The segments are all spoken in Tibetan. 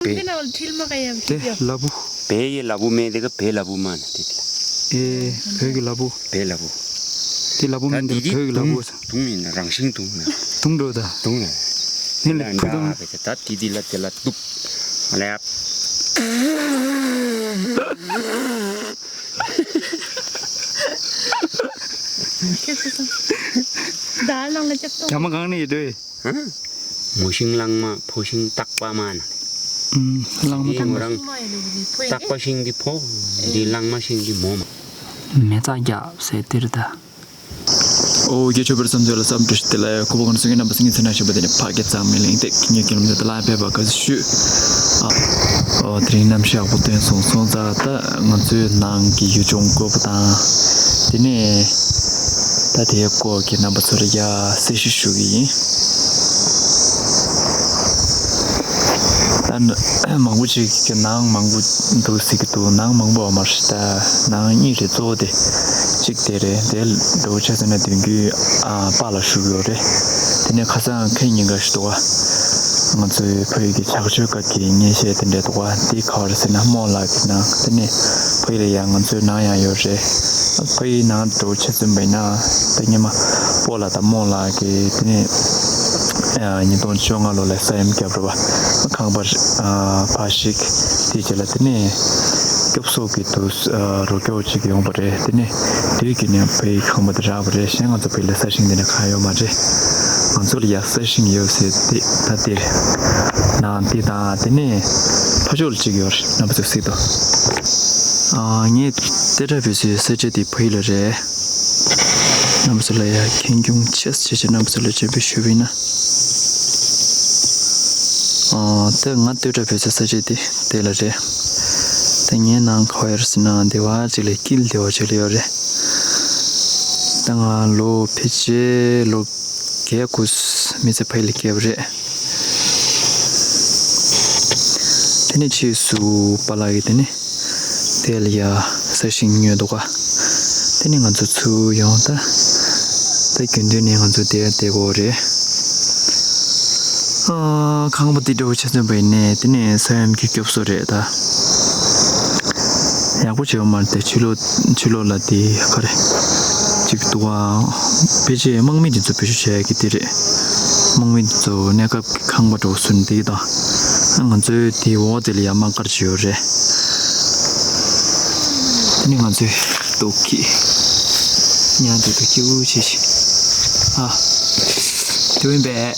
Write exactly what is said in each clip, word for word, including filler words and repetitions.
བེ། དེ་ལ་བུ། བེ་ཡི་ལ་བུ་མེ་དེ་ག་བེ་ལ་བུ་མ་ན་དེ་ལ། ཨེ། བོད་ཀྱི་ལ་བུ། བེ་ལ་བུ། དེ་ལ་བུ་མིན་དེ་བོད་ཀྱི་ལ་བུ། དུང་ཡིན་ན་རང་བཞིན་དུང་ན། དུང་འགྲོ་ད། དུང་ན། ནི་ལ་ཁུ་དུང་། ད་དེ་དེ་ལ་དེ་ལ་དུག་ལ་ཡ། ཁྱེད་ཚོ་ད་ནང་ལ་ཅག་ཏོ། ཇ་མ་གང་ནས་ཡོད་དོ། ཧ། མོ་ཤིང་གླང་མ་ཕོ་ཤིང་སྟག་པ་མ་ན། ཨུམ། གླང་མ་དེ་སྟག་མོ་པ། རང་སྟག་པ་ཤིང་གི་ཕོ། འདི་གླང་མ་ཤིང་གི་མོ་མ། མེ་ཙག་རྒྱབ་ཟེར་དེ་རེད་ད། ཨོ་རྒྱལ་མཆོག་བར་མཚམས་ཚོད་ལ་བསམ་བཀྲ་ཞུ་དེ་ལ་ཡ་ཁོ་པ་ང་ཚོ་ངའི་རྣམ་པ་སེང་གེ་ཚེ་ན་ཞེས་པ་དེ་ནི་ཕ་སྐད་གཙང་མའི་གླེང་སྟེགས་ངའི་སྐྱེས་ལམ་དུ་ལ་ཕེབས་པ་དགའ་བསུ་ཞུ། ཨོ་དེ་རིང་གནམ་གཤིས་ཡག་པོ་སྟོན་སོང་སོང་ཙང་ད་ང་ཚོའི་ནང་གི་ཡུལ་ལྗོངས་བཀོད་པ་དང་། དེ་ནས་ད་དེའི་སྐོར་གྱི་རྣམ་པ་ཚོ་ལ་ཡ་གསལ་བཤད་ཞུ་གི་ཡིན། ད་ནི་མང་པོ་ཅིག་གི་ནང་མང་པོ་འདུག་ཟེར་གྱི་འདུག་ནང་མང་པོ་ཡོད་མ་རེད་ད། ནང་གཉིས་རེད། གཙོ་བོ་དེ་གཅིག་དེ་རེད། དེ་འགྲོ་ཆ་ཚང་ན་དོན་རྒྱུ་ཨ་པཱ་ལགས་བཞུགས་ཡོད་རེད། དེ་ནས་ཁ་སང་ཁེ་ཉིན་འགའ་ཞིག་འདུག་བ། ང་ཚོའི་ཕ་ཡུལ་གྱི་ཕྱག་མཆོད་སྐབས་ཀྱི་ཉིན་ཤས་དེ་འདྲ་འདུག་བ། འདི་ག་བ་རེད་ཟེར་ན་རྨོ་ལགས་ཀྱི་ནང་། དེ་ནས་ཕ་ཡུལ་ལ་ཡང་ང་ཚོའི་ནང་ཡང་ཡོད་རེད། ཕ་ཡུལ་ནང་འགྲོ་ཆ་ཚང་པ་ཡིན་ན་ད་སྔོན་མ་སྤོ་ལགས་དང་རྨོ་ལགས་ཀྱི་དེ་ནས་ཉིས་སྟོང་བཅོ་ལྔ་ལོ་ལ་ས་ཡོམ་བརྒྱབ་རེད་བ། ཁང་པ་ཕར་བཤིག་དེ་རྗེས་ལ་དེ་ནས་སྐྱོབ་གསོ་གི་དུ་རོགས་སྐྱོར་ཅིག་ཡོང་པ་རེད། དེ་ནས་དུས་ཀྱི་ནས་ཕ་ཡུལ་ཁང་པ་དེ་རག་པ་རེད། གཞན་ང་ཚོ་ཕ་ཡུལ་ལ་ས་ཞིང་དེ་འདྲ་གང་ཡོད་མ་རེད། ང་ཚོ་ལ་ཡ་ས་ཞིང་ཡོད་ཟེར་དེ་ད་དེ་རེད། ནང་དེ་དང་དེ་ནས་ཕ་ཕྱོགས་ལ་གཅིག་ཡོད་རེད། རྣམ་པ་ཚོ་གཟིགས་དང་། ངས་སྟོད་གྲྭ་བོད་ཟེར་ས་ཆ་དེ་ཕ་ཡུལ་ལ་རེད། རྣམ་པ་ཚོ་ལ་ཡ་ཁེངས་སྐྱུང་ཆེ་ཆེ་ཆེ་རྣམ་པ་ཚོ་ལ་སྤྱན་འབུལ་ཞུས་པ་ཡིན་ན། ཨ། ད་ང་སྟོད་གྲྭ་བོད་ཟེར་ས་ཆ་དེ་དེ་ལ་རེད། ད་ངའི་ནང་ག་བ་ཡོད་རེད་ཟེར་ན་སྡེ་བ་གཅིག་ལ་དཀྱིལ་སྡེ་བ་གཅིག་ལ་ཡོད་རེད། ད་ང་ལོ་ཕལ་ཆེར་ལོ་བརྒྱད་དགུ་མི་ཚེ་ཕ་ཡུལ་ལ་བསྐྱལ་བ་རེད། དེ་ནས་ཕྱིས་སུ་པཱ་ལགས་ཀྱིས་དེ་ནས་དེ་ལ་ཡ་ས་ཞིང་ཉོས་འདུག་ག། དེ་ནས་ང་ཚོ་ཚུར་ཡོང་ད། ད་རྒྱུན་དུ་ནས་ང་ཚོ་དེར་བསྡད་དགོས་རེད། ཨ། ཁང་པ་འདི་འདྲ་བོ་ཆ་མཚོན་པ་ཡིན་ནའི་དེ་ནས་ས་ཡོམ་གྱི་སྐྱོབ་གསོ་རེད་ད། ཡག་པོ་བྱས་པ་མ་རེད་དེ། ཕྱི་ལོགས་ཕྱི་ལོགས་ལ་དེ་ག་རེ་གཅིག་འདུག་ག། ཕལ་ཆེར་དམག་མི་དེ་ཚོ་བེད་སྤྱོད་བྱས་ཀྱི་དེ་རེད། དམག་མི་དེ་ཚོ་གནས་སྐབས་ཀྱི་ཁང་པ་འདྲ་བོ་བཟོས་ནས་བསྡད་ཀྱི་དང་། ང་ཚོའི་དེའི་འོག་དེ་ལ་ཡ་དམག་སྒར་ཅིག་ཡོད་རེད། དེ་ནས་ང་ཚོས་རྡོ་ཁྱེར། ཉལ་འདུག་ཏུ་སྐྱིད་པོ་བྱེད་ཤིག་ཨ། དེ་ཡིན་པས།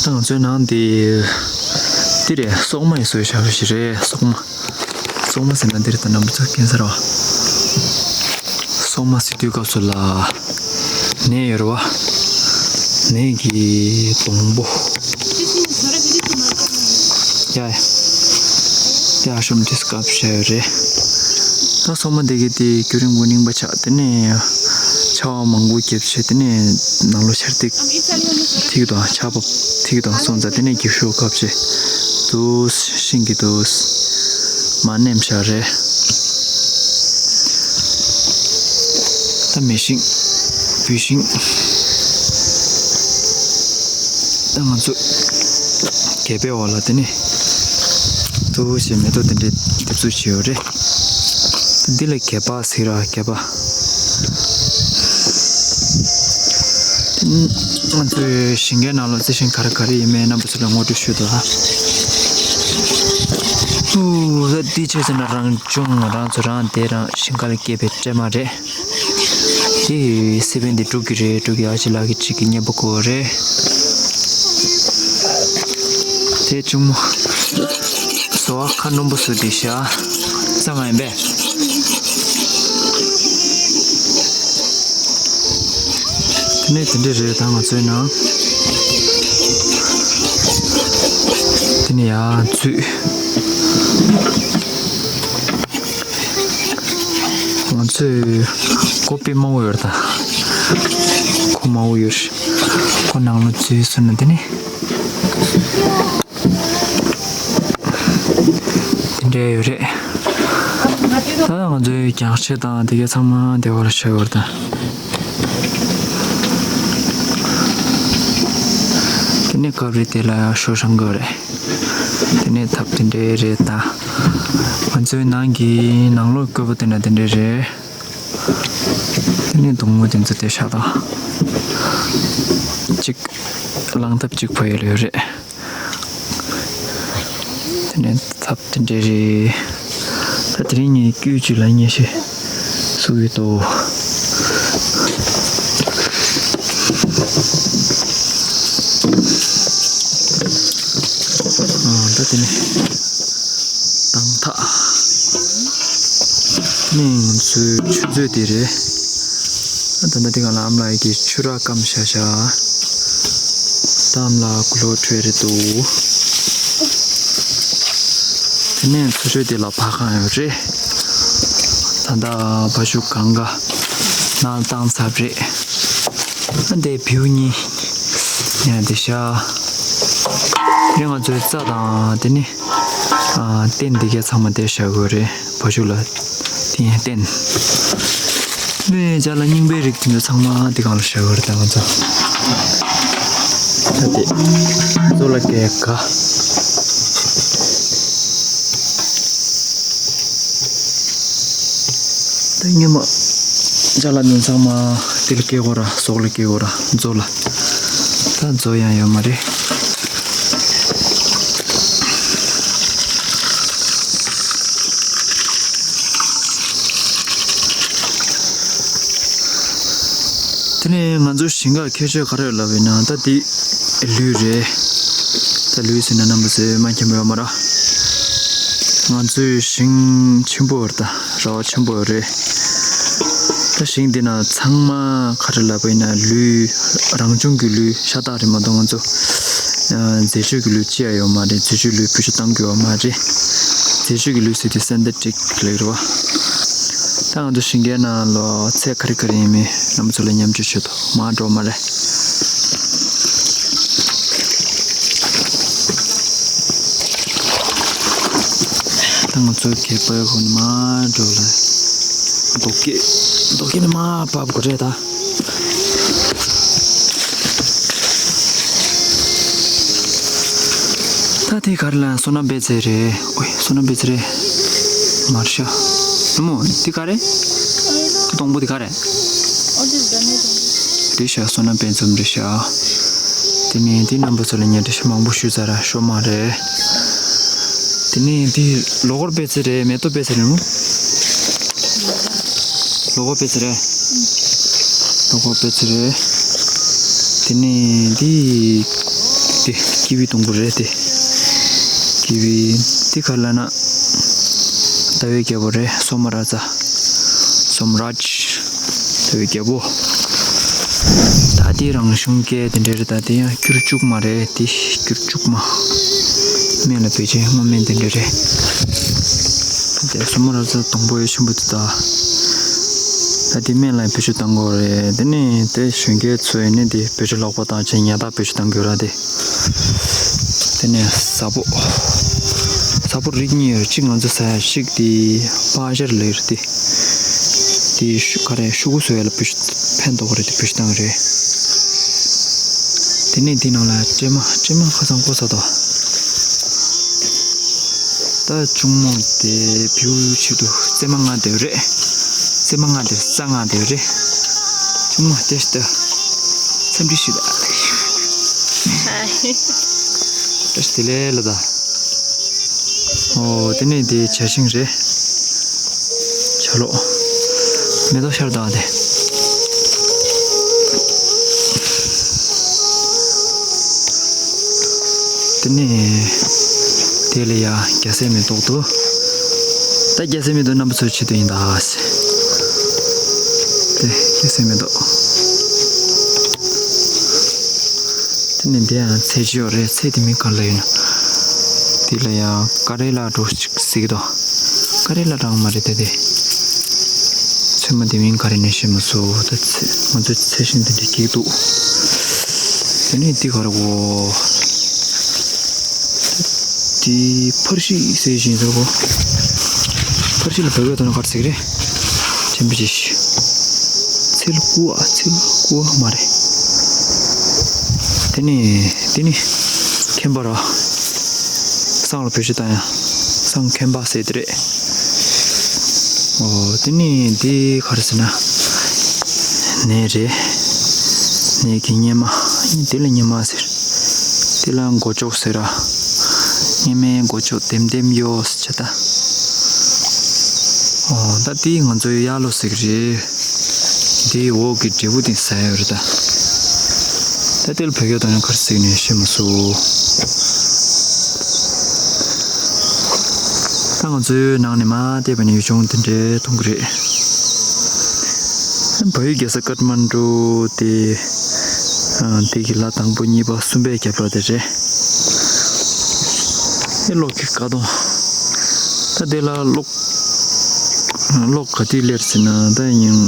ད་ང་ཚོའི་ནང་འདི་འདི་རེད། སོག་མ་ཡི་བཟོས་བཞག་པ་ཞིག་རེད། སོག་མ། སོག་མ་ཟེར་ན་འདིར་ད་རྣམ་པ་ཚོ་མཁྱེན་གསལ་རེད་བ། སོག་མ་ཟེར་དུས་སྐབས་སུ་ལ་ནས་ཡོད་རེད་བ། ནས་ཀྱི་སྡོང་པོ། ཡ་ཡ་ཤོམ་དེ་སྐབས་བྱས་ཡོད་རེད། ད་སོག་མ་འདི་གི་དེ་རྒྱུན་རིང་པོ་རྙིང་པ་ཆགས། དེ་ནས་ཆར་པ་མང་པོ་བརྒྱབ་བྱས། དེ་ནས་ནང་ལོགས་ཆར་ཐིགས་ཐིགས་དང་ཆར་པ་ཐིགས་དང་སོང་ཙང་དེ་ནས་འགྱིག་ཤོག་བཀབ་བྱས་འདུག་ཤིང་གི་འདུག་མ་ནེམ་ཤ་རེད། ད་མེ་ཤིང་། བུད་ཤིང་། ད་ང་ཚོ་གད་པའི་འོག་ལ་དེ་ནས་འདུག་ཞེས་མེ་ཏོག་དེ་འདྲའི་འདེབས་འཛུགས་བྱས་ཡོད་རེད། ད་འདི་ལ་གད་པ་ཟེར་ར། གད་པ། ང་ཚོའི་ཞིང་ཁའི་ནང་ལ་རྩི་ཤིང་ག་རེ་ག་རེ་ཡིན་མིན་རྣམ་པ་ཚོ་ལ་ངོ་སྤྲོད་ཞུ་དོ། ཨུ། ད་འདི་བྱས་ཟེར་ན་རང་བྱུང་རང་ཚོ་རང་སྡེ་རང་ཞིང་ཁ་ལ་སྐྱེས་པའི་སྲན་མ་རེད། དེ་སེ་བན་དེ་འབྲུག་གི་རེད། འབྲུག་གི་ཨ་ཅེ་ལགས་ཀྱི་གཅིག་གི་སྙན་པོ་གོ་རེད། དེ་གཅུང་མོ། སོ་བ་ཁ་སྣུམ་པོ་བཟོས་བསྡད་ཤག་ས་མ་ཡིན་པས། དེ་ནས་དེ་འདྲས་རེད། ད་ང་ཚོའི་ནང་དེ་ནས་ཡར་འཛུལ། ང་ཚོས་ཀོ་པི་མང་པོ་ཡོད་རེད་ད། ཁོ་མང་པོ་ཡོད་རེད། ཁོ་ནང་ལ་འཛུལ་སོང་ན་དེ་ནི། རེད་ཡོད་རེད། ད་ང་ཚོའི་རྒྱང་ཤེལ་དང་དེ་ག་ཚང་མ་དེ་བར་བྱས་ཡོད་རེད་ད། དེ་ནས་སྐབས་རེ་དེ་ལ་ཤོ་ཧྲང་གི་རེད། དེ་ནས་ཐབ་དེ་འདྲས་རེད་ད། ང་ཚོའི་ནང་གི་ནང་ལོགས་བཀོད་པ་དེ་ན་དེ་འདྲས་རེད། དེ་ནས་སྡོང་བོ་དེ་ཚོ་དེ་ཤ་དང་། གཅིག་གླང་ཐབ་གཅིག་ཕ་ཡུལ་ཡོད་རེད། དེ་ནས་ཐབ་དེ་འདྲས་རེད། ད་དེ་རིང་ངས་དཀྱུས་གཅིག་ལ་ཉེ་ཤེས་སུ་ཡོད་དོ། ཨ། ད་དེ་ནས་དང་ཐག་ནས་ང་ཚོའི་ཆུ་མཛོད་དེ་རེད། ད་ལྟ་དེ་ག་ལ་ཨམ་ལགས་ཀྱིས་ཆུ་རགས་སྐམ་ཤ་ཤ། ད་ཨམ་ལགས་གུ་ལོ་ཁྲོས་རེད་འདུག་དེ་ནས་མཚོ་ཆུ་དེ་ལ་ཕ་ཁང་ཡོད་རེད། ད་ལྟ་བ་ཤུ་གང་ག་ནང་བཏང་ཚར་རེད། ཨ་འདས་བེའུ་གཉིས་ཉལ་བསྡད་ཤག་དེ་ང་ཚོའི་རྩྭ་དང་དེ་ནི་ཨ་སྟན་འདི་གས་ཚང་མ་དེ་བཞག་དགོས་རེད། བ་ཤུ་ལ་དེ་ཡང་སྟན། ནས་ཅ་ལག་རྙིང་པའི་རིགས་དེ་ཚོ་ཚང་མ་དེ་གང་ལ་བཞག་དགོས་རེད་ད་ང་ཚོ། ད་དེ་མཛོ་ལ་སྐྱེལ་ག་ད་སྔོན་མ་ཅ་ལག་ནི་ཚང་མ་དེ་ལ་སྐྱེལ་དགོས་ར། ཟོག་ལ་སྐྱེལ་དགོས་ར། མཛོ་ལ། ད་མཛོ་ཡང་ཡོད་མ་རེད། དེ་ནས་ང་ཚོ་ཞིང་ཁ་ཁྱད་ཆོས་ག་རེ་ཡོད་ལབ་ཡིན་ན། ད་འདི་ལུད་རེད། ད་ལུད་ཟེར་ན་རྣམ་པ་ཚོས་མ་མཁྱེན་པ་ཡོད་མ་རེད། ང་ཚོའི་ཞིང་ཆེན་པོ་རེད་ད། ར་བ་ཆེན་པོ་རེད། ད་ཞིང་འདི་ན་ཚང་མ་ག་རེ་ལབ་པ་ཡིན་ན་ལུད། རང་བྱུང་གི་ལུད་ཤ་སྟག་རེད་མ་གཏོགས་ང་ཚོ་ཨ་རྫས་སྦྱོར་གྱི་ལུད་ཅི་ཡང་ཡོད་མ་རེད། རྫས་སྦྱོར་ལུད་བེད་སྤྱོད་གཏང་གི་ཡོད་མ་རེད། རྫས་སྦྱོར་གྱི་ལུད་ཟེར་དུས་སིན་ཐེ་ཊིག་ལབ་རེད་བ། ད་ང་ཚོ་ཞིང་ཁའི་ནང་ལ་ཚད་ག་རེ་ག་རེ་ཡིན་མིན་རྣམ་པ་ཚོ་ལ་མཉམ་སྤྱོད་བྱེད་དོ། མར་འགྲོ་མ་རེད། ད་ང་ཚོའི་ཁྱད་པར་ཁོ་ན་མར་འགྲོ་ལ། རྡོ་སྐས། རྡོ་སྐས་ནས་མར་བབས་དགོས་རེད་ད། ད་དེ་ག་རེ་ལ་སོ་ན་སྦེ་ཚེ་རེད། ཨོའི་སོ་ན་སྦེ་ཚེ་རེད། མར་ཤ། ནུ་མོ་དེ་ག་རེ། དེ་སྡོང་པོ་དེ་ག་རེ། ཨོ་དེ་ཟ་ནི་སྡོང་པོ། རེད་ཤག་སོ་ན་སྦེ་འཛོམས་རེད་ཤག་དེ་ནས་དེ་རྣམ་པ་ཚོ་ལ་ཉེ་འདྲ་ཤ་མང་པོ་ཞུས་ཚར་ར་ཤོ་མ་རེད། དེ་ནས་འདི་ལོ་འཁོར་སྤེལ་ཚེ་རེད། མེ་ཏོག་སྤེལ་ཚེ་རེད་མོ། ལོ་འཁོར་སྤེལ་ཚེ་རེད། ལོ་འཁོར་སྤེལ་ཚེ་རེད། དེ་ནས་འདི་འདི་ཀི་ཝི་སྡོང་པོ་རེད་དེ། ཀི་ཝི་འདི་ག་ལ་ན་ཟླ་བའི་རྒྱལ་པོ་རེད། སོ་མ་ར་ཛ། སོ་མ་ར་ཛ། ཟླ་བའི་རྒྱལ་པོ། ད་འདི་རང་བྱུང་སྐད་དེ་འདྲ་རེད། ད་འདི་ཡང་སྐྱུར་ལྕུག་མ་རེད། འདི་སྐྱུར་ལྕུག་མ། སྨན་ལ་བེད་སྤྱོད་སྔོ་སྨན་དེ་འདྲ་རེད། དེ་སོ་མ་ར་ཛ་སྡོང་པོ་ཡོད་ཆེན་པོ་དེ་ད། ད་དེ་སྨན་ལ་བེད་སྤྱོད་གཏང་དགོས་རེད། དེ་ནས་དེ་གཞོན་སྐྱེས་ཚོས་ནི་དེ་བེད་སྤྱོད་ལོག་པ་བཏང་བྱས་ཉལ་ཐག་བེད་སྤྱོད་གཏང་དགོས་ར་དེ། དེ་ནས་ཟྭ་ཕོ། ཟྭ་ཕོ་རིགས་གཉིས་ཡོད་རེད། གཅིག་ང་ཚོ་ཟ་ཡ། གཅིག་དེ་པ་ཞར་ལབ་རེད་དེ། དེ་ཤུ་ག་རེ་ཤུ་གུ་བཟོ་ཡ་ལ་བེད་སྤྱོད་ཕན་ཐོགས་རེད་དེ། བེད་སྤྱོད་བཏང་རེད། དེ་ནས་དེ་ནང་ལ་སྲན་མ། སྲན་མ་ཁ་སང་བཀོག་ཚར་དོ། ད་གཅུང་མོ་དེ་བེའུ་ཆེད་དུ་རྩེད་མ་ང་དེ་རེད། རྩེད་མ་ང་དེ་རྩྭ་ང་དེ་རེད། གཅུང་མོ་དེ་ལྟ། འཚམས་འདྲི་ཞུ་ད། བཀྲ་ཤིས་བདེ་ལེགས་ལ་ད། ཨོ་དེ་ནས་དེ་བྱ་ཤིང་རེད། བྱ་ལོག་མེ་ཏོག་ཤར་དང་དེ། དེ་ནས་དེ་ལ་ཡ་རྒྱ་སེ་མེ་ཏོག་འདུག་ད་རྒྱ་སེ་མེ་ཏོག་རྣམ་པ་ཚོའི་ཆེད་དུ་ཡིན་ད། དེ་རྒྱ་སེ་མེ་ཏོག་དེ་ནས་འདི་ཡང་ཚལ་ཅིག་ཡོད་རེད། ཚལ་དེ་མིང་ག་རེ་ལབ་ཡོད་ན། དེ་ལ་ཡང་ཀ་རེ་ལ་འགྲོ་ཅིག་ཟེར་གི་འདུག་ཀ་རེ་ལ་རང་མ་རེད་དེ་དེ། ཚོད་མ་དེ་མིང་ག་རེ་ནས་ཤེས་མ་སོང་། ད་ཚེ་ང་ཚོའི་ཚེ་ཤིང་དེ་འདྲ་སྐྱེས་འདུག་དེ་ནས་འདི་ག་རེ་གོ། འདི་ཕར་ཤི་ཟེར་བཞིན་ཟེར་གོ། ཕར་ཕྱི་ལ་བོད་སྐད་ཐོག་ནས་ག་རེ་ཟེར་གི་རེད། ཆེན་པོ་ཅིག་ཚེ་ལོ་དགུ་བ། ཚེ་ལོ་དགུ་བ་མ་རེད། དེ་ནི་དེ་ནི་མཁན་པ་ར། བསང་ལ་བེད་སྤྱོད་བཏང་ཡ། བསང་མཁན་པ་ཟེར་དེ་རེད། ཨོ་དེ་ནི་འདི་ག་རེ་ཟེར་ན། ནས་རེད། ནས་ཀྱི་སྙེ་མ། དེ་ལ་སྙེ་མ་ཟེར། དེ་ལ་མགོ་ལྕོག་ཟེར་ར། སྙེ་མའི་མགོ་ལྕོག་ལྡེམ་ལྡེམ་གཡོ་ཟེར་བྱ་ད། ཨོ་ད་དེ་ང་ཚོའི་ཡར་ལོ་ཟེར་གི་རེད། དེའི་འོག་གི་འབྲས་བུ་དེ་ཟ་ཡ་ཡོད་རེད་ད། ད་དེ་ལ་བོད་སྐད་ཐོག་ནས་ག་རེ་ཟེར་ནས་ཤེས་མ་སོང་། ད་ང་ཚོའི་ནང་ནས་མར་བལྟས་པ་ནས་ཡུལ་ལྗོངས་དེ་འདྲའི་མཐོང་གི་རེད། བལ་ཡུལ་རྒྱལ་ས་ཀཏ་མན་ཌུ་དེ། ཨ་དེ་གི་ལ་དང་པོ་གཉིས་པ་གསུམ་པའི་རྒྱབ་ལོགས་དེ་རེད། ཨེ་གློག་གི་ཀ་གདོང་། ད་དེ་ལ་གློག་གློག་ག་དུས་སླེབས་ཟེར་ན་ད་ཡིན།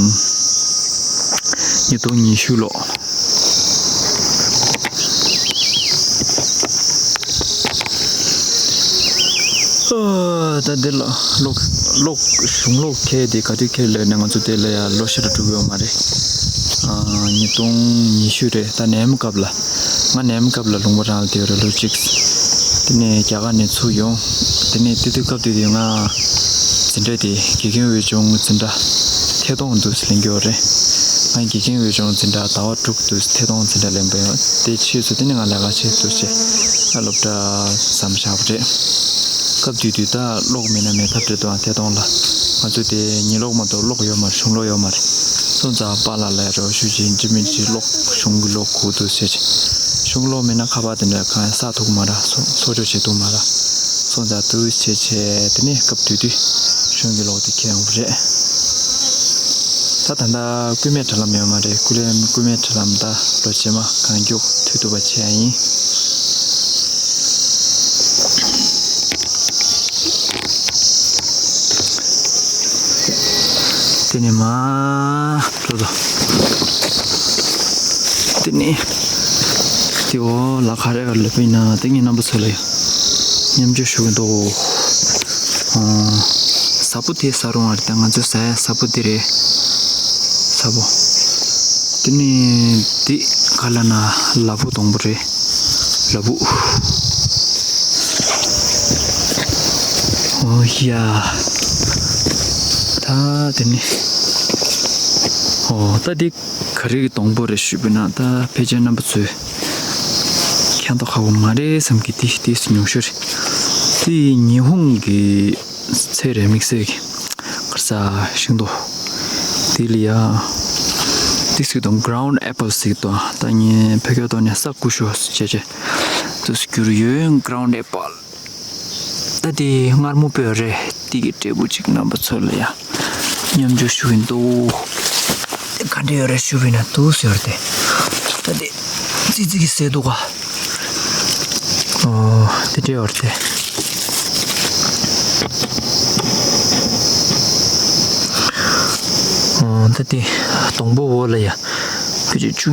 ཉིས་སྟོང་ཉི་ཤུ་ལོ། ཨ་ད་འདི་ལ་གློག་གློག་གཞུང་གློག་ཁེལ་དེ་ག་དུས་ཁེལ་ལབ་ན་ང་ཚོ་དེ་ལ་ཡ་ལོ་ཤར་འགྲོ་གི་ཡོད་མ་རེད། ཨ་ཉིས་སྟོང་ཉི་ཤུ་རེད། ད་ནད་ཡམས་སྐབས་ལ། ང་ནད་ཡམས་སྐབས་ལ་ལུང་པ་རང་ལ་བསྡད་ཡོད་རེད་ལོ་གཅིག་དེ་ནས་རྒྱ་གར་ནས་ཚུར་ཡོང་། དེ་ནས་དེ་དུས་སྐབས་དེ་དུས་ང་འཛིན་གྲྭ་དེ་དགེ་རྒན་འོས་སྦྱོང་འཛིན་གྲྭ་ཐད་གཏོང་དུ་ལེན་གྱི་ཡོད་རེད། ང་དགེ་རྒན་འོས་སྦྱོང་འཛིན་གྲྭ་ཟླ་བ་དྲུག་ཏུ་ཐད་གཏོང་འཛིན་གྲྭ་ལེན་པ་ཡིན། དེ་ཕྱིས་སུ་དེ་ནི་ང་ལས་ཀ་བྱེད་དུ་བྱེད། ཨ་སློབ་གྲྭ་ཟམ་བཞག་པ་རེད། སྐབས་དུས་དུས་ད་གློག་མེད་ན་མེད་ཐབས་བྲལ་འདུག་ཨ་ཐད་གཏོང་ལ། ང་ཚོ་དེ་ཉི་གློག་མ་གཏོགས་གློག་ཡོད་མ་རེད། གཞུང་གློག་ཡོད་མ་རེད། སོང་ཙང་པཱ་ལགས་ལ་རོགས་ཞུ་ཅིག་འདྲི་མི་འདྲི་གློག་གཞུང་གི་གློག་དགོས་འདུག་ཟེར་ཅིག་གཞུང་གློག་མེད་ན་ཁ་པར་དེ་འདྲ་གང་ཡང་ས་ཐུག་མ་ར་གསོག་འཇོག་བྱེད་ཐུབ་མ་ར། སོང་ཙང་དུ་བྱེད་བྱེད་དེ་ནས་སྐབས་དུས་དུས་གཞུང་གི་གློག་དེ་ཁྱེར་ཡོང་གི་རེད། ད་ད་ལྟ་སྐུད་མེད་དྲ་ལམ་ཡོད་མ་རེད། སྐུ་ལས་སྐུད་མེད་དྲ་ལམ་ད་ལོ་རྗེས་མ་གང་མགྱོགས་མཐུད་ཐུབ་པ་བྱས་ཡིན། དེ་ནས་མ་འགྲོ་དོ། དེ་ནས་དེ་འོ་ལ་ག་རེ་ག་ལེབ་ཡིན་ན་དེ་ངས་རྣམ་པ་ཚོ་ལ་ཡང་མཉམ་སྤྱོད་ཞུ་གི་འདུག་ཨ་ཟྭ་པོ་དེ་ཟ་རུང་བ་རེད། ད་ང་ཚོ་ཟ་ཡ་ཟྭ་པོ་དེ་རེད། ཟྭ་པོ། དེ་ནས་དེ་ག་ལ་ན་ལ་ཕུག་སྡོང་པོ་རེད། ལ་ཕུག་ཨོ་ཡ། ད་དེ་ནི། ཨོ་ད་དེ་ག་རེ་གི་སྡོང་པོ་རེད་ཞུས་པ་ན་ད་ཕལ་ཆེར་རྣམ་པ་ཚོས་མཁྱེན་རྟོགས་ཁག་པོ་མ་རེད་བསམ་གི། དེ་དེ་ཉུང་ཤོས་རེད། དེ་ཉི་ཧོང་གི་ཚལ་རེད། དམིགས་བསལ་གྱི་གར་ས་ཤིང་ཏོག་དེ་ལ་ཡ་དེ་ཟིག་དང་ground apple་ཟིག་དང་ད་ངས་བོད་སྐད་ཐོག་ནས་ས་ཀུ་ཤུ་ཟེར་བྱས་བྱས་དུས་སུ་གྱུར་ཡོད། ground apple། ད་དེ་མངར་མོ་པོ་རེད། དེ་གི་འབྲས་བུ་གཅིག་རྣམ་པ་ཚོ་ལ་ཡ་མཉམ་སྤྱོད་ཞུ་གི་འདུག་དེ་ག་འདྲ་ཡོད་རེད་ཞུ་བས་ན་འདུག་ཟེར་ཏེ། ད་དེ་ཙི་ཙི་གི་ཟེར་འདུག་ག་ཨོ་དེ་འདྲ་ཡོད་རེད་དེ། ཨོ་ད་དེ་སྡོང་པོ་འོག་ལ་ཡ་ཕལ་ཆེར་བཅུ་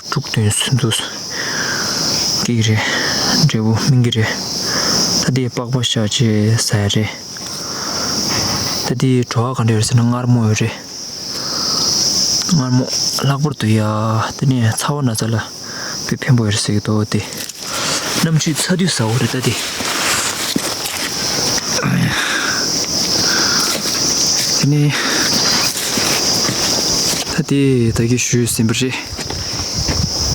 དྲུག་བདུན་ཟིན་འདུག་སྐྱེ་གི་རེད། འབྲས་བུ་སྨིན་གི་རེད། ད་དེ་པགས་པ་བཞག་བྱས་ཟ་ཡ་རེད། ད་དེ་བྲོ་བ་ག་འདྲ་ཡོད་རེད་ཟེར་ན་མངར་མོ་ཡོད་རེད། མངར་མོ་ལྷག་པར་དུ་ཡ་དེ་ནས་ཚ་བ་ན་ཚ་ལ་དཔེ་ཕན་པོ་ཡོད་རེད་ཟེར་གི་འདུག་དེ་གནམ་གཤིས་ཚ་དུས་ཟ་འོ་རེད་ད་དེ། དེ་ནས་ད་དེ་ད་གི་ཞུས་ཟིན་པ་རེད།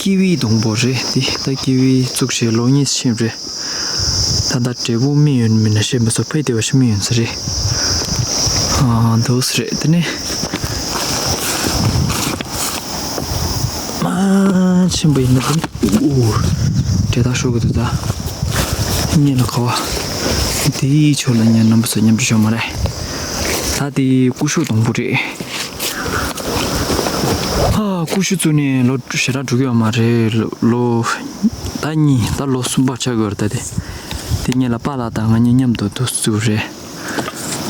ཀི་ཝི་སྡོང་པོ་རེད་དེ། ད་ཀི་ཝི་བཙུགས་བྱས་ལོ་གཉིས་ཕྱིན་རེད། ད་ལྟ་འབྲས་བུ་སྨིན་ཡོད་མིན་ན་ཤེས་མི་སོང་། ཕལ་དེ་བ་ཞིག་སྨིན་ཡོད་ས་རེད། ཨ་འདུག་ས་རེད། དེ་ནས་མ་ཕྱིན་པ་ཡིན་ན་དེ་ནས་འུ་འབྲས་རྟགས་ཤོར་གི་འདུག་ད་སྙེ་ལ་ཁ་བ་དེའི་ཕྱོགས་ལ་ཉན་རྣམ་པ་ཚོ་མཉམ་དུ་ཤོག་མ་རེད། ད་དེ་ཀུ་ཤུ་སྡོང་པོ་རེད། ཨ་ཀུ་ཤུ་བཙུགས་ནས་ལོ་ཞེ་དྲག་འགྲོ་གི་ཡོད་མ་རེད། ལོ་ལོ་ད་གཉིས་ད་ལོ་གསུམ་པ་ཆགས་ཀྱི་ཡོད་རེད། ད་དེ་དེ་གཉིས་ལ་པཱ་ལགས་དང་ང་གཉིས་མཉམ་དུ་དུ་བཙུགས་རེད།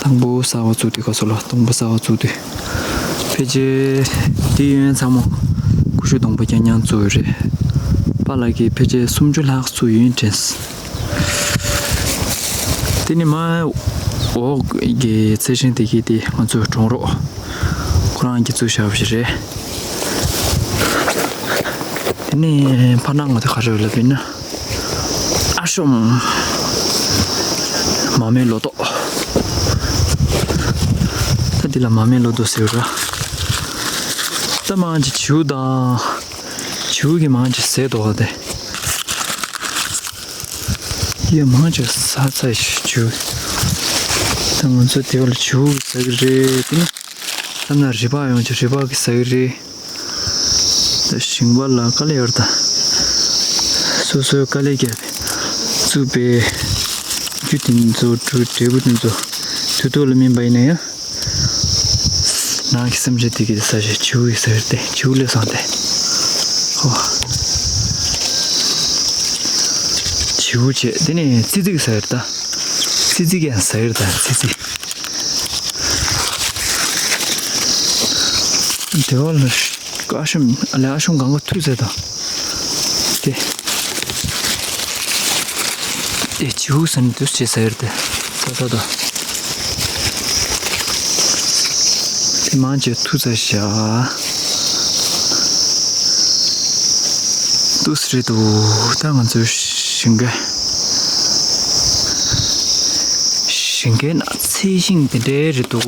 དང་པོ་གསར་པ་བཙུགས་དུས་ག་ཚོད་ལ་སྡོང་པོ་གསར་པ་བཙུགས་དུས་ཕལ་ཆེར་དེ་ཡོན་ཚང་མ་ཀུ་ཤུ་སྡོང་པོ་རྐྱང་རྐྱང་བཙུགས་ཡོད་རེད། པཱ་ལགས་ཀྱིས་ཕལ་ཆེར་སུམ་ཅུ་ལྷག་བཙུགས་ཡོད་དྲན། དེ་ནི་མ་ འོག་གི་ཚལ་ཆེན་དེ་གི་དེ་ང་ཚོའི་གྲོང་རོགས་ཁོ་རང་གིས་བཙུགས་བཞག་པ་ཞིག་རེད། དེ་ནས་ཕར་ནང་ང་དེ་ག་རེ་ལབ་ཡིན་ན། ཨ་ཤོམ། མ་རྨོས་ལོ་ཏོག་ད་འདི་ལ་མ་རྨོས་ལོ་ཏོག་ཟེར་བ་ར། ད་མང་ཆེ་བྱིའུ་དང་། བྱིའུ་གིས་མང་ཆེ་ཟས་འདུག་ག་དེ། ཡ་མང་ཆེ་ཟ་ཚར་ཤག་བྱིའུ། ད་ང་ཚོ་དེ་བ་ལ་བྱིའུ་གིས་ཟ་གི་རེད་དེ་ནི། ད་ན་རི་ཕག་ཡོང་ཆེ་རི་ཕག་གིས་ཟ་གི་རེད། ད་ཞིང་པ་ལ་དཀའ་ལས་ཡོད་རེད་ད། སོ་སོའི་དཀའ་ལས་བརྒྱབ་པའི་བཙུགས་པའི་རྒྱུ་དེ་ཚོ་འབྲས་བུ་དེ་ཚོ་དུས་ཐོག་ལ་སྨིན་པ་ཡིན་ན་ཡང་། ནང་གི་སེམས་ཅན་དེ་གའི་ས་ཆ་བྱིའུ་ཡིས་ཟ་གི་རེད་དེ། བྱིའུ་ལས་བཟང་སྟེ། ཧོ། བྱིའུ་བྱས་དེ་ནས་ཙི་ཙི་གིས་ཟ་གི་རེད་ད། ཙི་ཙི་གིས་ཡང་ཟ་གི་རེད་ད་ཙི་ཙི། དེ་བ་ལ། ཨ་ཤོམ། ཨ་ལས་ཨ་ཤོམ་གང་ག་ཐུག་ཟེར་དང་། དེ། དེ་བྱིའུ་ཟེར་ནས་དུས་བྱེད་ཟེར་དེ། ད་ད་ད། དེ་མང་ཆེ་ཐུག་ཟེར་བཞག་དུས་རེད་འདུག་ད་ང་ཚོའི་ཞིང་ཁའི། ཞིང་ཁའི་ནང་ཚལ་ཞིང་དེ་འདྲའི་རེད་འདུག་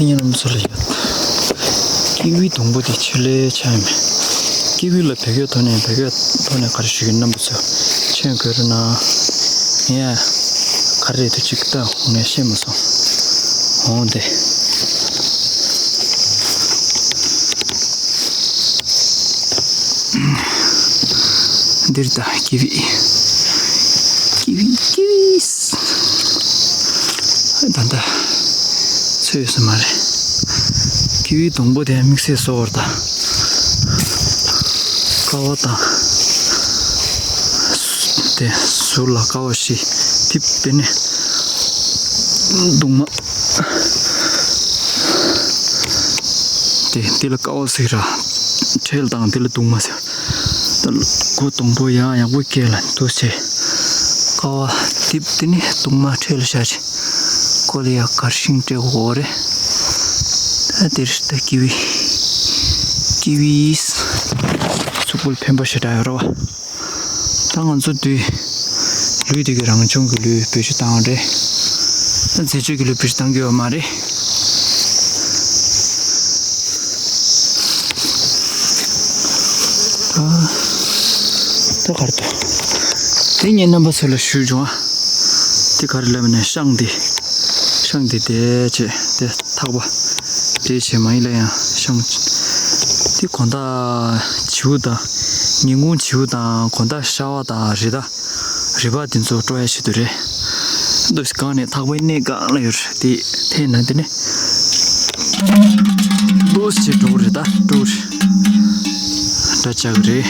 ཕན་ཡོན་རྣམ་པ་ཚོ་ལ་ཡོད། ཀི་ཝི་སྡོང་པོ་དེ་ཆེད་ལས་ཆགས་ཡོད་མེད། ཀི་ཝི་ལ་བོད་སྐད་ཐོག་ནས་བོད་སྐད་ཐོག་ནས་ག་རེ་ཞུ་གི་རྣམ་པ་ཚོ་མཆན་བཀོད་རོགས་གནང་། ངས་ག་རེ་རེད་དུ་ཅིག་ལྟ་ངས་ཤེས་མ་སོང་། འོང་དེ། འདིར་ད་ཀི་ཝི། ཀི་ཝི་ཀི་ཝི། ད་ད། ཚོད་ཡོད་ས་མ་རེད། ཀི་ཝི་སྡོང་པོ་དེ་དམིགས་བསལ་བཟོ་བར་ད། ཀ་བ་དང་། དེ་ཟུར་ལ་ཀ་བ་བཞི། དེ་དཔེ་ནས་གདུང་མ། དེ་འདི་ལ་ཀ་བ་ཟེར་ར། ཁྲེལ་དང་འདི་ལ་གདུང་མ་ཟེར། ད་སྒོ་དང་པོ་ཡག་ཡག་པོ་སྐྱེལ་ལ་འདུག་བྱས། ཀ་བ་དེབ་དེ་ནི་གདུང་མ་ཁྲེལ་བཞག་བྱས། ཀོ་ལི་ཡ་གར་ཤིང་སྤྲད་དགོས་རེད། ད་དེར་ད་ཀི་ཝི། ཀི་ཝི། གཟུགས་པོ་ལ་ཕན་པ་ཞེ་དྲག་ཡོད་རེད་བ། ད་ང་ཚོ་དུས། ལུད་དེ་གི་རང་བྱུང་གི་ལུད་བེད་སྤྱོད་བཏང་བ་རེད། ད་རྫས་སྦྱོར་གྱི་ལུད་བེད་སྤྱོད་བཏང་གི་ཡོད་མ་རེད། ད། ད་གར་དུ། དེ་ངས་རྣམ་པ་ཚོ་ལ་ཞུས་བྱུང་ཨ། དེ་ག་རེ་ལབ་ན་ཤང་དེ། ཤང་དེ་དེ་བྱས་དེ་ཐག་པ། དེ་བྱས་མ་ཡིན་ལ་ཡང་ཤང་། དེ་དགོང་དག་བྱིའུ་དང་། ཉིན་གུང་བྱིའུ་དང་དགོང་དག་ཤ་བ་དང་རི་དྭགས། རི་བ་དེ་ཚོ་སྤྲོ་ཡ་ཆེད་དུ་རེད། འདུག་སེ་གང་ནས་ཐག་པའི་གནས་གང་ལ་ཡོད་རེད་དེ་འཐེན་ན་དེ་ནས། འདུག་སེ་འགྲོ་གི་རེད་ད་འགྲོ་གི་རེད། འདྲ་ཆགས་ཀྱི་རེད།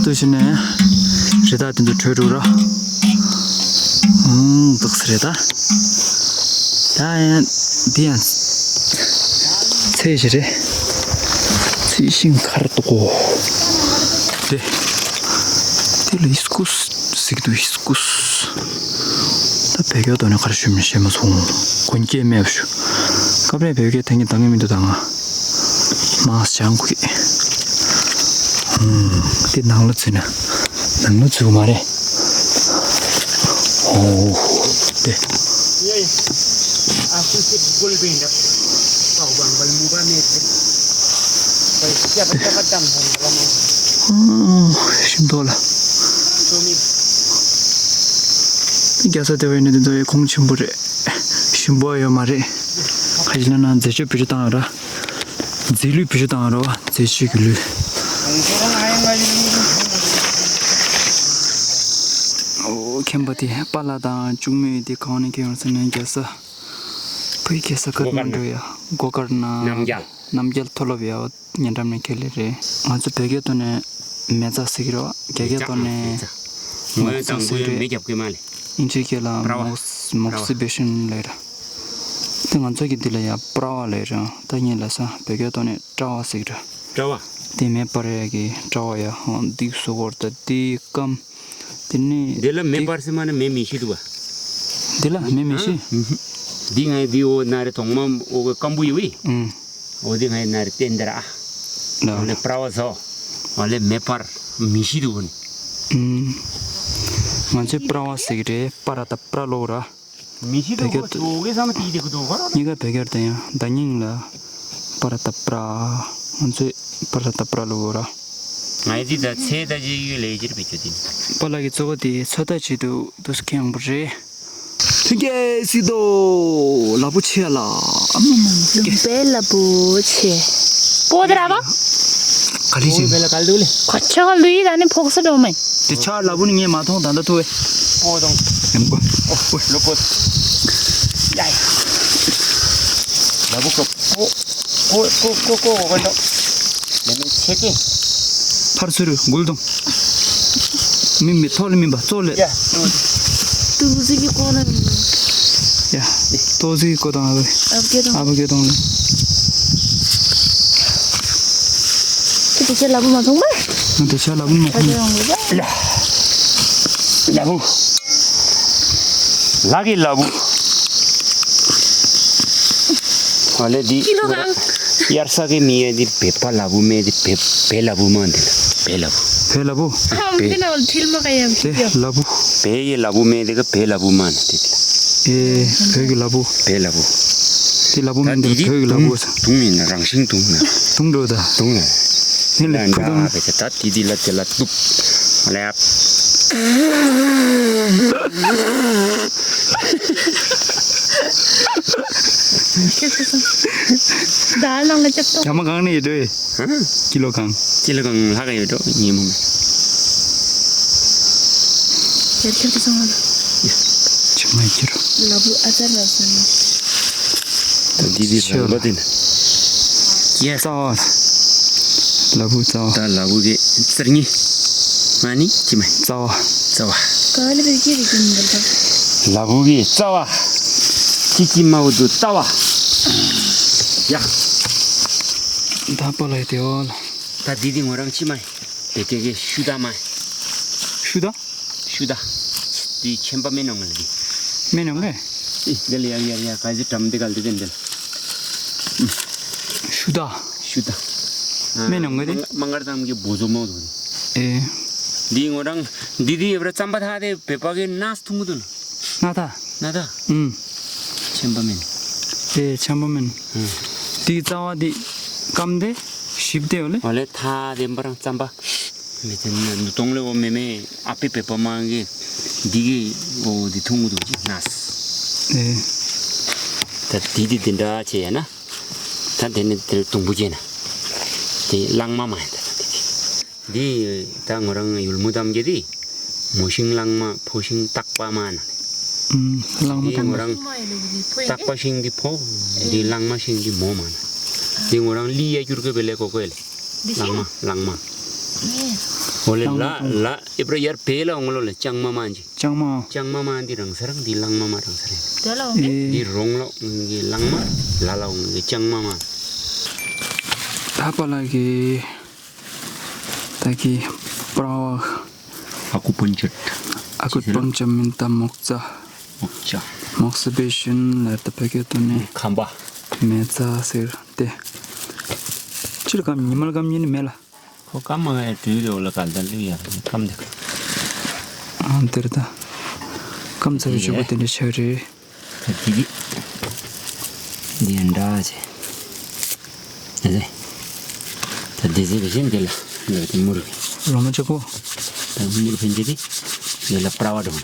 འདུག་སེ་ནས་རི་དྭགས་དེ་ཚོ་བྲོས་འགྲོ་ར། ཨང་འདུག་སེ་རེད་ད། ད་ཡང་འདི་ཡང་ཚལ་ཞིག་རེད། ཚལ་ཤིང་ཁར་འདུག་གོ། དེ། དེ་ལ་ཧིས་ཀུ་སི་ཟེར་གྱི་འདུག་ཧིས་ཀུ་སི། ད་བོད་སྐད་ཐོག་ནས་ག་རེ་ཞུ་མིན་ཤེས་མ་སོང་། དགོངས་འགལ་མེད་པ་ཞུ། སྐབས་རེ་བོད་སྐད་ཐད་ཀྱི་འདང་གི་མི་འདུག་ད་ང་། མང་སེ་སྦྱང་དགོས་ཀྱི། ཧུམ། དེ་ནང་ལ་ཚུད་ན། ནང་ལ་ཚུད་མ་རེད། ཨོ། དེ། ཨོ། ཤིང་ཏོག་ལ། རྒྱ་ས་དེ་བས་ནི་དེ་ཚོ་ཡི་གོང་ཆེན་པོ་རེད། ཞིམ་པོ་ཡོད་མ་རེད། ཁ་ཅིག་ལ་ན་རྫས་སྦྱོར་བེད་སྤྱོད་བཏང་ཡོད་ར། རྫས་ལུད་བེད་སྤྱོད་བཏང་ཡོད་ར་བ། རྫས་སྦྱོར་གྱི་ལུད། ཨོ། མཁན་པ་དེ་པཱ་ལགས་དང་གཅུང་མོས་དེ་གང་ནས་ཁྱེར་ཡོང་ཟེར་ན་རྒྱ་ས། བོད་རྒྱལ་ས་ཀ་ཐ་མན་གྲུ་ཡ། སྒོ་དཀར་ན། རྣམ་རྒྱལ། རྣམ་རྒྱལ་མཐོ་སློབ་ཡ། ཉེ་འགྲམ་ནས་ཁྱེར་ལེ་རེད། ང་ཚོ་བོད་སྐད་ཐོག་ནས་མེ་བཙའ་ཟེར་གྱི་རེད་བ། རྒྱ་སྐད་ཐོག་ནས་མོག་བཙའ་ཟེར་གྱི་རེད། མེ་རྒྱབ་ཀྱི་མ་ལེ། སྙིང་རྗེ་སྐྱེ་ལ་པྲ་བ། མོག་སི་པྲ་བ། མོག་སི་བེ་ཤིན་ལབ་ར། དེ་ང་ཚོ་གི་འདི་ལ་ཡ་པྲ་བ་ལབ་ར། ད་ངས་ལབ་ས་བོད་སྐད་ཐོག་ནས་པྲ་བ་ཟེར་གི་ར། པྲ་བ། དེ་མེ་སྤར་ཡ་གི་པྲ་བ་ཡ། འདི་བཟོ་གོ་ར། ད་འདི་སྐམ། དེ་ནས་འདི་ལ་མེ་འདི་སྤར་ཟེར་མ་ན་མེ་མི་ཤི་འདུག་ག་འདི་ལ་མེ་མི་ཤི། ཨ། འདི་ང་འདི་འོ་ན་རེ་ཐོག་མ་འོ་གི་སྐམ་པོ་ཡོད་བི། ཨུམ། འོ་འདི་ང་ན་རེ་བསྟན་འདི་ར། ཨ། ལ། འོ་ལེ་པྲ་བ་བཟོ། འོ་ལེ་མེ་སྤར་མི་ཤི་འདུག་གོ་ནི། ཨུམ། ང་ཚོས་པྲ་བ་ཟེར་གི་རེད། པ་ར་ད་པྲ་ལོ་ར། མི་ཤི་འདུག་བོད་སྐད་གོ་ཆོ་གི་བསམ་དེ་དེ་གི་འདུག་ག་ར། གཉིས་ཀ་བོད་སྐད་དང་ཡང་ད་སྙིང་ལ་པ་ར་ད་པྲ། ང་ཚོས་པ་ར་ད་པྲ་ལོ་ར། ང་ཡི་ད་ཚེ་ད་ཅི་ཡོད་ལས་ཅིར་བེད་སྤྱོད་དེ། པ་ལགས་ཀྱི་གཙོ་བོ་དེ་ཚོད་ལྟ་བྱེད་དུ་དུས་སུ་ཁེངས་པོ་རེད། ཐུགས་རྗེ་ཆེ་དོ། ལ་བུ་ཆེ་ལ། ལུང་པའི་ལ་བུ་ཆེ། པོ་དེ་ར་བ། ག་ལི་ཅིང་། ག་ལི་འདུག་ལེ། ཁ་ཆ་ག་ལུས་ད་ནི་ཕོག་ས་འགྲོ་མེད། དེ་ཆ་ལ་བུ་ནི་ངས་མ་མཐོང་། ད་ལྟ་ཐུ་བས། པོ་དང་། ཡམ་གོ། ཨོ། ལོ་པོ། ཡ་ཡ། ལ་བུ་ཀོ་ཀོ་ཀོ་ཀོ་ཀོ་ཀོ་ཀོ། མེ་མེ་ཆེ་ཀེ། ཕར་ཚུར་འགུལ་དང་། མི་མི་ཐོག་ལ་མིན་པ་གཙོ་ལས། ཡ། ཏུ་ཟི་གི་ཀོ་ན། ཡ། ཏོ་ཟི་གི་ཀོ་དང་ཨ་བུ། ཨ་བུ་ཀེ་དང་། ཨ་བུ་ཀེ་དང་ལ། ཁྱེད་དེ་ཆ་ལ་བུ་མ་མཐོང་མ། ང་དེ་ཆ་ལ་བུ་མ་མཐོང་། ལ་བུ། ལ་གི་ལ་བུ། ཨ་ལེ་འདི། ཀི་ལོ་གང་། དབྱར་ས་གི་མི་ཡ་འདི་བེ་པ་ལ་བུ་མེ་འདི་བེ་བེ་ལ་བུ་མ་འདི་ལ་བེ་ལ་བུ། བེ་ལ་བུ། ཨ་འདི་ན་ཐིལ་མ་ག་ཡ་བེ་ལ་བུ། བེ་ཡི་ལ་བུ་མེ་འདི་ག་བེ་ལ་བུ་མ་ན་འདི་ལ། ཨེ་བེ་གི་ལ་བུ། བེ་ལ་བུ། འདི་ལ་བུ་མེ་འདི་བེ་གི་ལ་བུ། དུང་ཡིན་ན་རང་བཞིན་དུང་ན། དུང་འགྲོ་ད། དུང་ན། ནི་ལ་ཕུ་དུང་། ད་དེ་དེ་ལ་དེ་ལ་གཏུབ། ལ་ཡ། ད་ནང་ལ་ཅབ་ཏོ། རྒྱ་མ་གང་ནས་ཡོད་དོ། ཧ། ཀི་ལོ་གང་། ཀི་ལོ་གང་ལྷག་ཡོད་དོ་ཉིན་མོ། ཡར་ཁྱེར་དུ་སོང་བ་ལ། ཆི་མ་ཁྱེར། ལ་བུ་ཨ་ཙར་ལ་སོང་ན། ད་འདི་འདི་ལ་བུ་དེ་ན། ཡེ། རྩ་བ། ལ་བུ་རྩ་བ། ད་ལ་བུ་གི་རྩར་ཉི། ང་ནི་ཅི་མ། རྩ་བ། རྩ་བ། ག་ལ་བུ་ཀི་རི་ཀི་མི་འདུག་ད། ལ་བུ་གི་རྩ་བ། ཅི་ཅི་མ་བུ་དུ་རྩ་བ། ཡ། ད་པ་ལ་དེ་བ་ལ། ད་འདི་འདི་ངོ་རང་ཅི་མ། དེ་དེ་གི་ཤུ་ད་མ། ཤུ་ད། ཤུ་ད། དེ་ཆེན་པ་མེ་ནོང་ལ་དེ། མེ་ནོང་ག། ཨི་འདི་ལ་ཡ་ཡ་ཡ་ག་ཟི་གྲམ་དེ་ག་ལ་དེ་དེ་འདི་ལ། ཤུ་ད། ཤུ་ད། མེ་ནོང་ག་དེ། མ་མངར་དང་གི་བུ་ཟོ་མོ་དུ། ཨེ། འདི་ངོ་རང་འདི་དེ་ཡབ་ར་རྩམ་པ་ཐ་དེ་བེ་པ་གི་ནས་ཐུང་གི་དུ་ལ། ན་ད། ན་ད། ཨུམ། ཆེན་པོ་མིན། དེ་ཆེན་པོ་མིན། ཨུམ། དེའི་རྩ་བ་དེ་སྐམ་དེ་ཞིབ་དེ་ཡོད་ལེ། ཨོ་ལེ་ཐ་དེ་འབར་རྩམ་པ། མི་དེ་ནི་ནུ་གདོང་ལེ་འོ་མེ་མེ་ཨ་པི་བེ་པ་མང་གི་འདི་གི་འོ་འདི་ཐུང་གི་འདུག་ཅི་ནས། ཨེ། ད་དེ་དེ་དེ་འདྲ་བྱས་ཡ་ན། ད་དེ་ནི་དེ་དུང་བུ་བྱས་ན། དེ་གླང་མ་མ་ཡིན་ད་ད་དེ་དེ། འདི་ད་ང་རང་ཡུལ་མུ་དམ་གྱི་དེ། མོ་ཤིང་གླང་མ་ཕོ་ཤིང་སྟག་པ་མ་ན། ཨུམ། གླང་མ་འདི་དམ་ང་པ། རང་སྟག་པ་ཤིང་འདི་ཕོ། འདི་གླང་མ་ཤིང་འདི་མོ་མ་ན། འདི་ང་རང་ལི་ཡ་གྱུར་གི་བེ་ལེ་ཀོ་ཀོ་ལེ། འདི་གླང་མ་ཤིང་། གླང་མ། ཨེ། འོ་ལེ་གླང་མ་ལ་གླང་མ། ལ་ཨེ་པྲ་ཡར་བེ་ལ་འོང་ལོ་ལེ་ལྕང་མ་མ་འཇི། ལྕང་མ། ལྕང་མ་མ་འདི་རང་ས་རང་འདི་གླང་མ་མ་རང་ས་རེད། དེ་ལ་འོང་གི། ཨེ། འདི་རོང་ལོ་འོང་གི་གླང་མ་ལ་ལ་འོང་གི་ལྕང་མ་མ། ད་པ་ལ་གི། ད་གི་པྲ་བ། ཨ་ཁུ་པུན་ཅད། ཨ་ཁུ་པུན་ཅད་མིན་ད་མོག་ཙ། མོག་ཙ། མོག་སི་བེ་ཤིན་ལ་ད་བོད་སྐད་དུ་ནི། ཁམ་པ། མེ་ཙ་ཟེར་ཏེ། ཕྱིར་གམ་ཉི་མར་གམ་ཉིན་མེད་ལ། ཁོ་སྐམ་མ་ཡ་དུས་རེ་འོ་ལ་ག་ལ་ལུས་ཡ་སྐམ་དེ། ཨ་འདིར་ད། སྐམ་ཚ་བའི་ཆུ་བོ་དེ་འདྲ་ཆགས་རེད། ད་དེ་དེ། འདི་ཡང་འདྲ་ཆེ། ཨ་ཟེ། ད་དེ་ཟེ་བཞིན་དེ་ལ་ལ་དེ་མུར་གི། རོ་མ་ཆེ་གོ། ད་མུར་ཕན་ཆེ་དེ། ཡོད་ལ་པྲ་བ་འགྲོ་ན།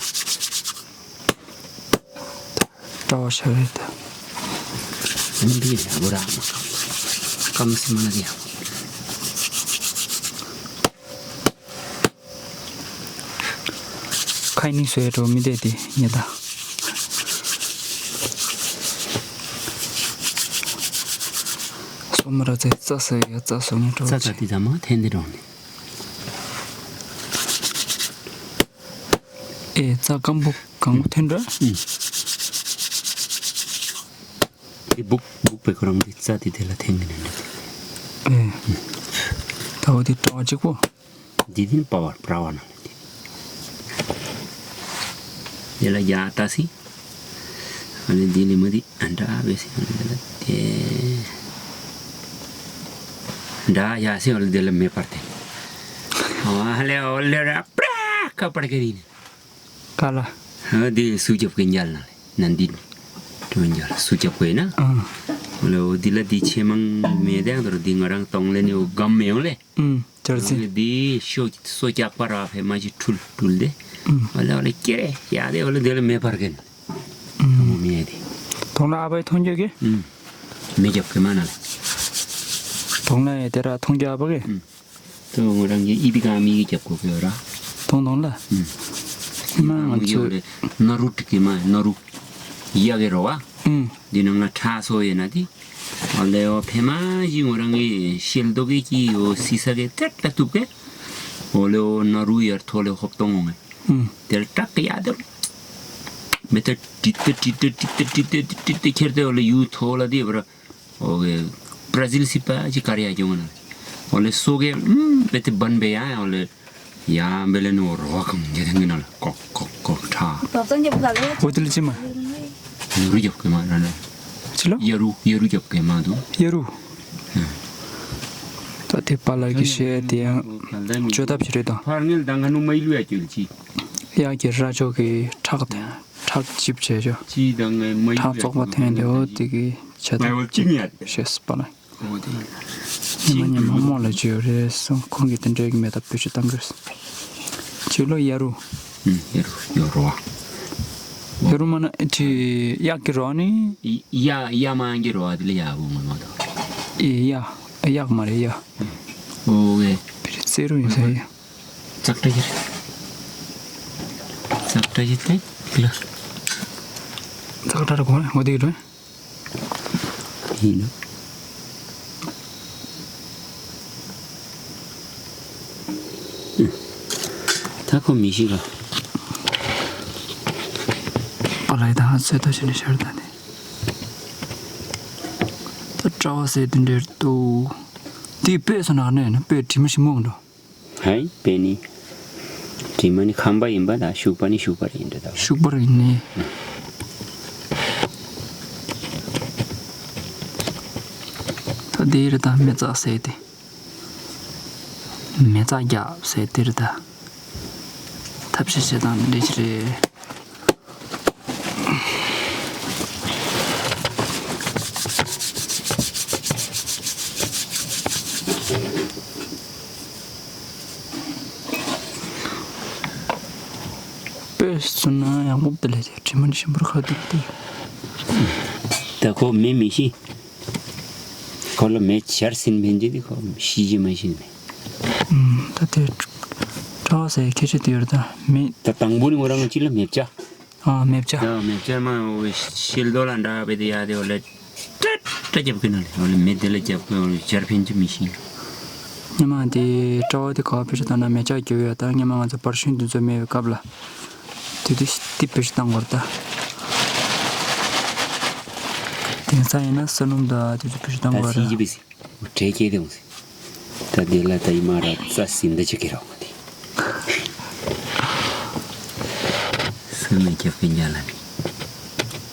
པྲ་བ་ཤ་རེད་ད། འདི་ལ་བུ་ར་མ་སྐམ་སི་མ་ན་དེ་ཡང་། ཁ་ནི་སོས་འགྲོ་མི་དེ་དེ་ཉེ་ད། སོ་མ་ར་ཚེ་རྩ་ས་ཡ་རྩ་སོ་ངེ་འགྲོ་རྩ་ཚ་དེ་ད་མ་འཐེན་དེ་འགྲོ་ནི། ཨེ་རྩ་སྐམ་པོ། གང་པོ་འཐེན་འདྲ། ཨུ། འདི་སྦུག་སྦུག་པའི་ཁོ་རང་འདི་རྩ་དེ་དེ་ལ་འཐེན་གི་ནི་འདྲ། ཨེ། ད་འོ་དེ་གྲྭ་བ་གཅིག་པོ། འདི་དེ་ནི་པ་བར་པྲ་བ་ན་ལ་འདི། དེ་ལ་ཡ་ད་སི། ཨ་ནི་འདི་ལི་མ་འདི་ཨ་འདྲ་བས་སི་ཨ་ནི་དེ་ལ་དེ། འདྲ་ཡ་སི་འོ་ལ་དེ་ལ་མེ་པར་དེ། ཨ་ལེ་འོ་ལེ་ར་པྲ་ཀ་པར་ཀ་རི་ནི། ག་ལ། ཨ་འདི་སུ་རྒྱབ་ཀྱི་ཉལ་ན་ལེ་ན་འདི། དོན་རྒྱལ་སུ་རྒྱབ་ཀྱི་ན། ཨ། འོ་ལེ་འོ་འདི་ལ་འདི་ཆེ་མང་མེ་དང་དོར་འདི་ང་རང་གཏོང་ལེ་ནི་འོ་སྒམ་མེ་འོ་ལེ། ཨུམ། ཅར་ཟིན། འདི་ཤོ་སོ་རྒྱག་པ་ར་ཕེ་མ་ཞིག་འཁྲུལ་འཁྲུལ་དེ། ཨུམ། འོ་ལེ་འོ་ལེ་ཀེ་རེ་ཡ་དེ་འོ་ལེ་དེ་ལ་མེ་པར་ཀན། ཨུམ། མོ་མེ་དེ། དོང་ལ་ཨ་བའི་ཐོང་རྒྱུ་གི། ཨུམ། མེ་རྒྱབ་ཀྱི་མ་ན་ལེ། དོང་ལ་ཡ་དེ་ར་ཐོང་རྒྱུ་ཨ་བ་གི། ཨུམ། དོ་ང་རང་གི་ཨི་བི་ག་མི་གི་རྒྱབ་ཀྱི་གི་ར། དོང་དོང་ལ། ཨུམ། ཨི་མ་ང་ང་ཚོ་ཚོ་ལེ་ན་རུ་ཏི་ཀི་མ་ན་རུ། ཡ་གི་རོ་བ། ཨུམ། འདི་ནང་ལ་ཁྲ་སོ་ཡོད་ན་དེ། ཨ་ལེ་འོ་ཕེ་མ་ཞིག་ང་རང་གི་ཤེལ་རྡོ་གི་ཀི་འོ་སི་ས་གི་ཏེ་ཏ་ཐུབ་གི། འོ་ལེ་འོ་ན་རུ་ཡར་ཐོ་ལེ་ཧོབ་ཏོང་ངེ། ཨུམ། དེར་ཏྲག་གི་ཡ་དེ། མེ་ཏ་ཏྲིད་ཏ་ཏྲིད་ཏ་ཏྲིད་ཏ་ཏྲིད་ཏ་ཁྱེར་ཏེ་འོ་ལེ་ཡུ་ཐོ་ལ་དེ་བར། འོ་གེ། པྲ་ཟིལ་སི་པ་ཅི་ཀ་རི་ཡ་ཀྱོང་ན། འོ་ལེ་སོ་གེ་ཨུམ་བེ་ཏེ་བན་བེ་ཡ་འོ་ལེ། ཡ་བེ་ལེ་ནོ་རོ་ཁང་གེ་ཐང་གི་ན་ལ་ཀོག་ཀོག་ཀོག་ཁྲ། འོ་དེ་ལ་ཅི་མ། ཡ་རུ་རྒྱབ་གེ་མ་ར་ན། ཅི་ལོ། ཡ་རུ་ཡ་རུ་རྒྱབ་གེ་མ་དུ། ཡ་རུ། ད་དེ་པ་ལ་གི་ཤེ་དེ་ཡང་བཅོས་ཐབས་ཅི་རེད་དང་། ཕར་ངེལ་དང་ག་ནུ་མ་ཡི་ལུ་ཡ་ཀྱོལ་ཅི། ཡ་གི་ར་ཅོ་གི་ཁྲག་དེ་ཁྲག་ཅིབ་བྱས་ཅོ། ཅི་དང་ངའི་མ་ཡི་ཁྲག་ལུ་ཡ་བཙོག་པ་ཀྱོལ་འཐེན་དེ་འོ་དེ་གི་བྱས་ཐབས་ཅིག་ཡ་ཤེས་པ་ལ། འོ་དེ། ཉི་མ་ཉི་མ་རྨོ་ལ་བརྗོད་རེད་སོང་ཁོང་གིས་དེ་འདྲའི་གི་མེ་ཏོག་བེད་སྤྱོད་བཏང་གི་རེད། ཅི་ལོ་ཡ་རུ། ཨུམ། ཡ་རུ་ཡོ་རོ་བ། ཡ་རུ་མ་ན་ཅི་གཡག་གི་རོ་ནི། ཡ་ཡ་མ་གི་རོ་བ་དེ་ལ་ཡ་བུ་མ་མ་དོ། ཡ་གཡག་མ་རེད་ཡ། ཨོ་ཝེ། བེ་རི་ཙེ་རུ་ཡིན་ས་ཡ། ཙག་སྒྲ་གི་རེད། ཙག་སྒྲ་གི་རེད་ལ། ཙག་སྒྲ་ར་གོ་ནི་འོ་དེ་གི་རོ། ཡིན་ནོ། ད་ཁོ་མི་ཤི་ག། པ་ལའི་ད་ཚོད་ལྟ་བྱས་ནས་ཤར་ད་ནི། ད་གྲྭ་བ་ཟེར་དེ་འདྲེར་ཏོ། དེའི་དཔེ་སོ་ནག་ནས་ནི་དཔེ་དྲི་མ་ཞིམ་མོ་འགྲོ། ཧའི་པེ་ནི། དྲི་མ་ནི་ཁམ་པ་ཡིན་པ་དང་ཤུག་པ་ནི་ཤུག་པ་རེད་འདྲ་དང་། ཤུག་པ་རེད་ནི། ད་དེ་རེད་ད་མེ་བཙའ་ཟེར་དེ། མེ་བཙའ་རྒྱབ་ཟེར་དེ་རེད་ད། ཐབས་ཤེས་བྱེད་སྟངས་འདི་འདྲ་ཞིག་རེད། དཔེ་སོ་ན་ཡག་པོ་དེ་ལས་དྲི་མ་ནི་ཞིམ་པོར་ཁ་ཐུག་སྟེ། ད་ཁོ་མེ་མི་ཤི། ཁོ་ལ་མེ་ཆར་སིན་ཕན་ཅི་དེ་ཁོ་ཤི་ཅི་མ་ཤི་མེ། ད་དེ་གྲྭ་བ་ཟེར་ཁྱད་ཆོས་དེ་ཡོད་རེད་ད་མེ། ད་དང་པོ་ནི་ང་རང་ཅི་ལ་མེ་བྱ། ཨ་མེ་བྱ། ཡ་མེ་བྱ་མ་འོ་ཤེལ་རྡོ་ལ་འདྲ་བའི་དེ་ཡ་དེ་འོ་ལ་ཏྲ་ཏྲ་རྒྱབ་ཀྱི་ན་ལེ་འོ་ལ་མེ་དེ་ལ་རྒྱབ་ཀྱི་འོ་ལ་ཆར་ཕན་ཅི་མི་ཤི། ཉི་མ་དེ་གྲྭ་བ་དེ་ག་བ་ཕེ་ཤ་ད་ན་མེ་བྱ་རྒྱུ་ཡོད་ད་ཉི་མ་ང་ཚོ་པར་ཤུན་དེ་ཚོ་མེ་བའི་སྐབས་ལ། དེ་དུས་ཏི་བེད་སྤྱོད་བཏང་དགོས་རེད་ད། དེང་སང་ཡིན་ན་ས་སྣུམ་དང་དེ་ཚོ་བེད་སྤྱོད་བཏང་དགོས་རེད། ད་སྲིད་ཀྱི་བི་སི་འོ་བྲེ་སྐྱེས་དེ་འོང་སི། ད་དེ་ལ་ད་ཡི་མ་ར་རྩ་སྲིན་ད་ཅི་ཀི་ར་འོང་དེ། སུ་མི་རྒྱབ་ཀི་ཉ་ལ་ནི།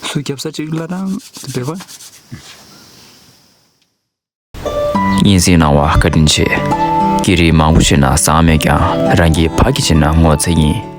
སུ་རྒྱབ་ས་ཅིག་ལ་རང་དེ་བེ་བ། སྙན་སེང་གནང་བ་བཀའ་དྲིན་ཆེ། སྐད་རིགས་མང་པོ་བཤད་ན་བཟང་མེད་ཀྱང་རང་གི་ཕ་གི་བྱས་ན་ངོ་ཚ་ཡིན།